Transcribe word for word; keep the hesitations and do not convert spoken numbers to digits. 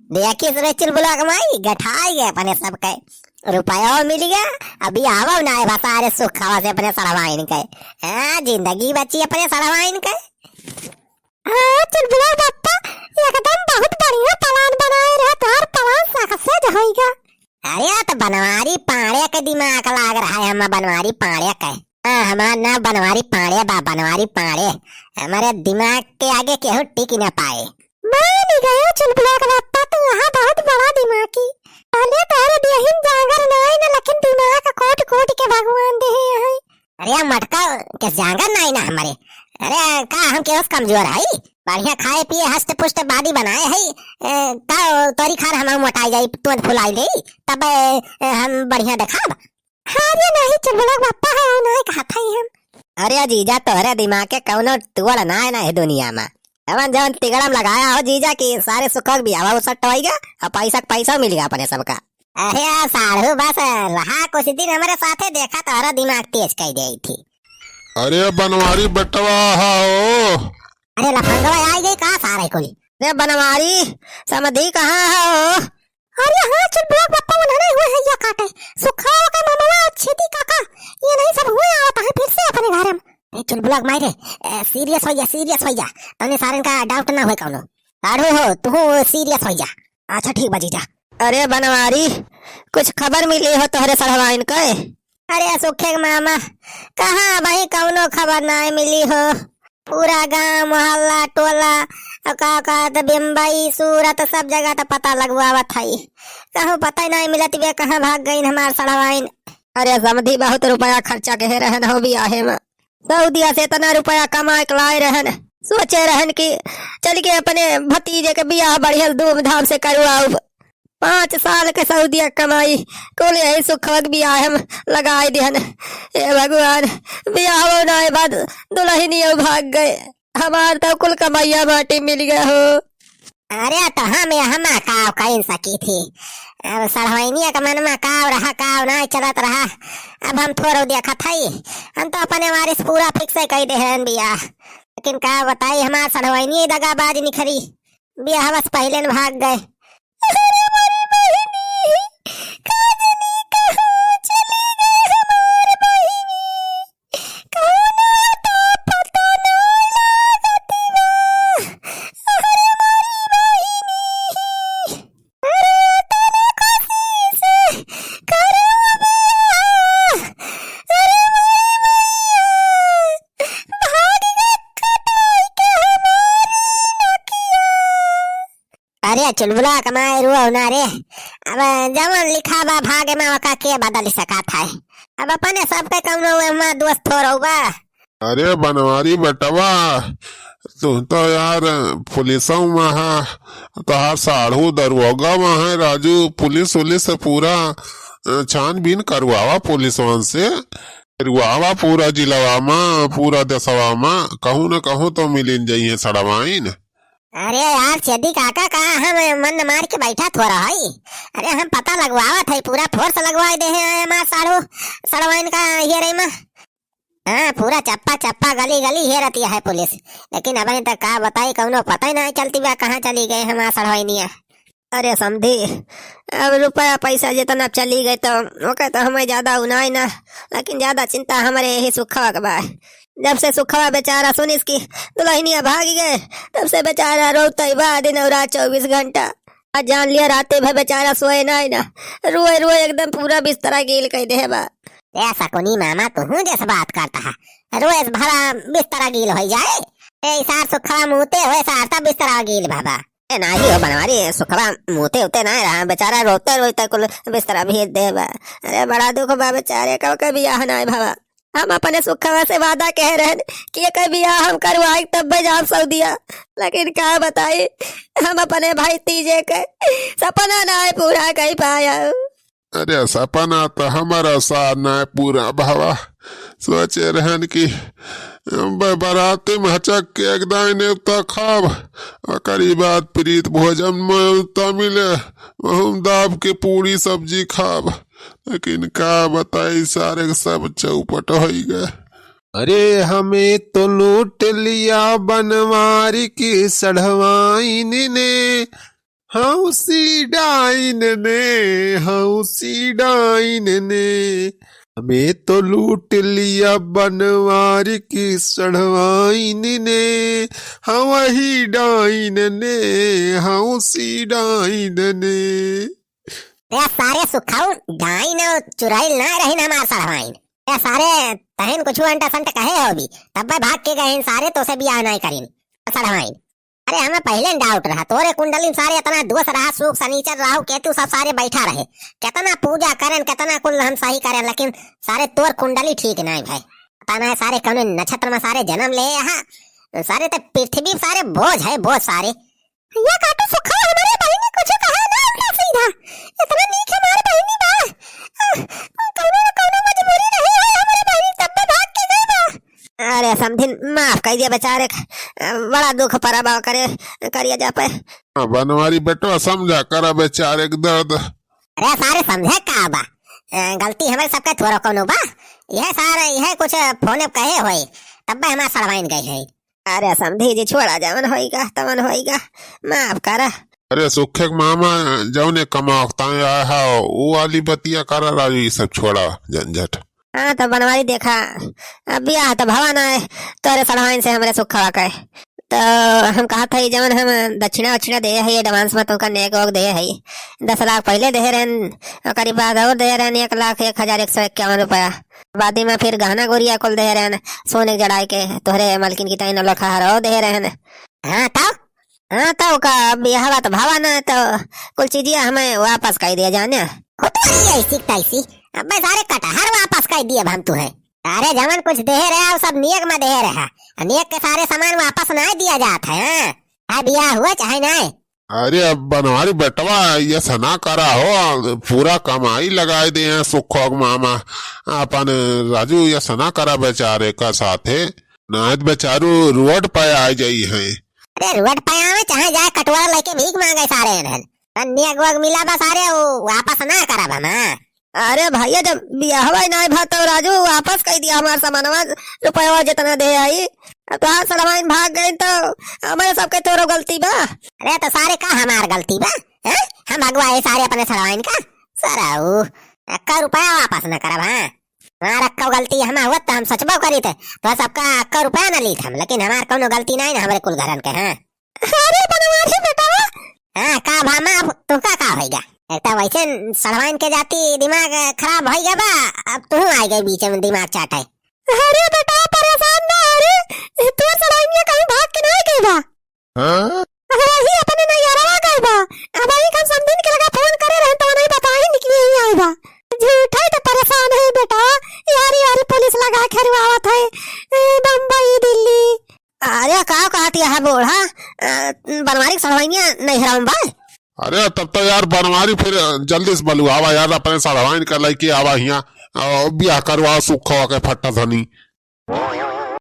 देखिस रे चुलबुलवा क माई, गठाई गए अपने सबके। रुपयो मिल गया, अभी आवो ना है बसा रे सुखवा से अपने सड़वाइन के। हाँ, जिंदगी बची अपने सड़वाइन के। हाँ, चुलबुलवा बप्पा, एकदम बहुत बढ़िया plan बनाए रहे, तोहार plan success होइगा। अरे, तो बनवारी पाड़े के दिमाग लाग रहा है, हम बनवारी पाड़े के। हाँ, हमार नाम बनवारी पाड़े बा, बनवारी पाड़े। हमारे दिमाग के आगे केहू टिक न पाए। मान गए चुलबुलवा के बप्पा, तू यहाँ बहुत बड़ा दिमागी। पहले तोहरे देहिन जांगर नाई न, लेकिन दिमाग कोट कोट के भगवान देहे हैं। अरे मटका के जांगर नाई ना हमारे। अरे का हम केहू से कमजोर हई? बढ़िया खाए पिए हष्ट पुष्ट body बनाए हई। ए, का तोरी खान हम मोटाई जाई, तुरंत फुलाई ले, तब ए, हम बढ़िया देखाब। अरे नहीं चुलबुलवा के बप्पा है, वो नहीं कहत हई हम। अरे जीजा, तोहरे दिमाग के कौनो तोड़ ना है ना है दुनिया में। हमन जवन तिगड़म लगाया हो जीजा कि सारे सुखक बियाह वो सट होइगा और पैसा के पैसा मिल गया अपने सबका। अरे साढ़ू, बस रहा कुछ दिन हमारे साथे, देखा तोहरा दिमाग तेज कर दे थी। अरे बनवारी बेटवा हो। अरे लफंगवा आई गई का सारे कुल? अरे बनवारी समधी कहाँ हो? अरे हाँ, चुलबुलवा के बप्पा उन्हें नहीं हुए है या काटे। सुखवा का मामला और छेदी काका, ये नहीं सब हुए आवत है फिर से अपने घर में। ए चुलबुलवा के माई रे, ए, serious हो जा, serious हो जा। तने सारन का doubt ना होए कौनो। साढ़ू हो, तू serious हो जा। अच्छा ठीक बा जीजा। अरे बनवारी, कुछ खबर मिली हो तोहरे सड़वाइन के? अरे सुखे के मामा, कहाँ भाई कौनो खबर ना मिली हो। पूरा गांव, मोहल्ला, टोला, और का कहत, बम्बई, सूरत, सब जगह त पता लगवावत हई, कहूँ पता ही नहीं मिलत बे, कहाँ भाग गईन हमार सड़वाइन। अरे समधी, बहुत रुपया खर्चा के रहन हो बियाहे में। सऊदिया से इतना रुपया कमा के लाए रहन, सोचे रहन कि चल के अपने भतीजे के बियाह बढ़िया धूमधाम से करवाउब। पाँच साल के सऊदिया कमाई, कुल यही सुखवा के बियाह में लगाए दिहन। हे भगवान, बियाह होना है बाद दुल्हनिया भाग गए, हमार तो कुल कमाइया माटी मिल गए हो। अरे तो हम यहाँ काव कइन सकी थी, अब सड़वैनिया के मन में काव रहा, काव ना चलत रहा। अब हम थोड़ो देखत हई, हम तो अपने वारिस पूरा fix कई देहन बियाह, लेकिन का बताई, हमार सड़वैनिया दगाबाज निखरी, बियाह बस पहले न भाग गए। अरे मोरी बहिनी, का जानी कहाँ चली गई हमार बहिनी, कौनो तो पता नहीं लागत बा। अरे मोरी बहिनी, अरे तने खुशी से करो बियाह। अरे मोरी मैया, भाग गए कटाई के हमारी नकिया। अरे चुलबुला कमाए रुआ ना रे, अब जवन लिखा बा भागे में ओका के बदल सकत है। अब अपने सब पे कौनो एमा दोस्त थोड़ो बा। अरे बनवारी बेटवा, तू तो यार पुलिसों में है, तोहार साढ़ू दरोगा में है राजू, पुलिस उलिस से पूरा, अ, छानबीन करवावा पुलिसवन से, करवावा पूरा जिलवा में, पूरा देशवा में, कहूँ न कहूँ तो मिलिन जइहे सड़वाइन। अरे यार, छेदी काका, का हम मन मार के बैठा थोड़ा हई? अरे, हम पता लगवावत हई, पूरा force लगवाए देहे हैं हमार साढ़ू, सड़वाइन का हियरे में। हाँ, पूरा चप्पा चप्पा, गली गली हेरतिया है पुलिस, लेकिन अबहीं तक का बताई, कौनो पता ही नहीं चलती बा, कहाँ चली गए हमार सड़वाइनिया। अरे समधी, अब रुपया पैसा जितना चली गए तो ओके तो हमें ज्यादा उनाई ना, लेकिन ज्यादा चिंता हमारे यही सुखवा के बा। जब से सुखवा बेचारा सुनिस कि दुल्हनिया भाग गए, तब से बेचारा रोता ही बा दिन और रात चउबीस घंटा। आज जान लिया राते भर बेचारा सोए ना ही ना, रोए रोए एकदम पूरा बिस्तरा गील कर दे बा। ए सकुनी मामा, तू हूँ जैसे बात करता है, रोए भरा बिस्तरा गील हो जाए। ए सार सुखवा मुते हुए सार तब बिस्तरा गील बाबा। ए नाही हो बनवारी, सुखवा मुते उते ना रहा, बेचारा रोते रोते कुल बिस्तरा भेज दे बा। अरे बड़ा दुख बा बेचारे, कब के बियाह ना है बाबा। हम अपने सुखवा से वादा कह रहन कि एकर बियाह हम करवाई तब जाब सऊदिया, लेकिन का बताई, हम अपने भाई तीजे के सपना ना पूरा कर पाया। अरे सपना तो हमारा सार ना पूरा भवा, सोचे रहन कि ब-, बराती में हचक के एक दाई नेवता खाब, ओकरी बाद प्रीत भोजन में नेवता मिले, वहम दाब के पूरी सब्जी खाब, लेकिन का बताई, सारे के सब चौपट होई गए। अरे हमें तो लूट लिया बनवारी की सढ़वाइन ने, हौसी डाइन ने, हौसी डाइन ने, हमें तो लूट लिया बनवारी की सढ़वाइन ने, हाँ वही डाइन ने, हौसी डाइन ने। ए सारे सुखाऊ, डाइन और चुड़ैल ना रहिन हमार सढ़वाइन। ए सारे तहिन कुछ अंट संट कहे होबी, तब्बे भाग के गए सारे, तोसे बियाह नाहीं करिन सढ़वाइन। अरे हमें पहिले doubt रहा, तोरे कुंडली में सारे इतना दोष रहा, सुक, सनीचर, राहु, केतु सब सारे बैठा रहे। केतना पूजा करेन, केतना कुल हम सही करेन, लेकिन सारे तोर कुंडली ठीक नाहीं भाई। पता नाहीं सारे कौने नक्षत्र में सारे जन्म ले यहाँ। सारे ते पृथ्वी सारे बोझ है, बोझ सारे। या काटू सुखा, हमरे बहिनी कुछ कहा ना उल्टा सीधा। इतना नीक हमार बहिनी बा। आह, कौनो न कौनो मजबूरी रही है हमरे बहिनी, तब तो भाग के गई बा। अरे समधिन, माफ कइ दिया बेचारे के। बड़ा दुख परा बा करे, करिया जा पे। हाँ, बनवारी बेटवा, समझा करा बेचारे के दर्द। अरे सारे समझे का बा? अ, गलती हमरे सबके थोरो कौनो बा। यह सारे, यह कुछ फोने कहे होई, तब्बे हमार सड़वाइन गई है। अरे समधी जी, छोड़ा, जवन होइगा तवन होइगा, माफ करा। अरे सुखे के मामा, जौने कमावताए आया है, वो वाली बतिया करा राजू, ये सब छोड़ा झंझट। हाँ तो बनवारी देखा, अब बियाह तो भवा ना है, तोरे सड़वाइन से हमरे सुखवा के। तो हम कहत है जवन हम दक्षिणा वक्षिणा दे है advance में, तुमका नेक वोक दे है, दस लाख पहिले दे रहन, ओकरी बाद और दे रहन एक लाख एक हजार एक सौ इक्यावन रुपया। बादी में फिर गहना गुरिया कुल दे रहन, सोने के जड़ाई के, तोहरे मलकिन की ताई नौलखा हरो दे रहन। हाँ तब, हाँ तब का बियाहवा तो भवा ना, तो कुल चीजिया हमें वापस कइ दिया जाने। खुद वही ऐसी तैसी, अबे सारे कटहर वापस कइ दिए हम तुहे। अरे जवन कुछ दे रहे, वो सब नियक में दे रहे, नियक के सारे सामान वापस ना दिया जात है। हाँ, हाँ बियाह हुआ चाहे ना। अरे अब बनवारी बेटवा, ये सना करा हो, पूरा कमाई लगाए दे हैं सुखोक मामा। अपन राजू, ये सना करा बेचारे का साथे, नाय तो बेचारू रोड पे आ जाई हैं। अरे रोड पे आवे चाहे जाए कटोरा लेके भीख मांगे सारे इन्हन। तन्नी अगुआ के मिला बा सारे, वो वापस ना करब हम, हाँ। अरे भैया, जब बियाहवा ही नाय भा तब राजू वापस कइ दिया हमार सामानवा, रुपयवा जितना दे आई। अब तोहार सड़वाइन भाग गई तो हमारे सबके तोरो गलती बा। अरे तो सारे का हमार गलती बा? हैं? हम भगवाए सारे अपने सड़वाइन का? सराऊ, अक्का रुपया वापस न करब, हाँ? हमार अक्का गलती हमार हुआ तो हम सोचबो करी थे, तो सबका अक्का रुपया न लीत हम, लेकिन हमार कौनो गलती नाहीं ना हमरे कुल घरन के, हाँ? अरे बनवारी बेटवा। हाँ, का भामा, अब तुमका का होइगा? एक तो वैसे सड़वाइन के जाती दिमाग खराब होइ गया बा, अब तू आ गए बीच में दिमाग चाटे। अरे बेटा, परेशान ना हो रे, तोर सड़वाइनिया कहीं भाग के ना गई बा। हाँ? अरे वही अपने नैहरवा गई बा। अब वही हम समधिन के लगा फोन करे रहे तो नहीं बताई निकली यहीं आई बा। झूठा ही तो परेशान है बेटा, यारी यारी पुलिस लगा खेरवावत है, ए, बम्बई, दिल्ली। अरे का कहत यह बूढ़ा, अ, बनवारी के सड़वाइनिया नैहरवा में बा? अरे तब तो यार बनवारी फिर जल्दी से बलुआवा यार, अपने सड़वाइन का लइके आवा हियाँ, अ, बियाह करवा सुखवा के फट्टा धनी।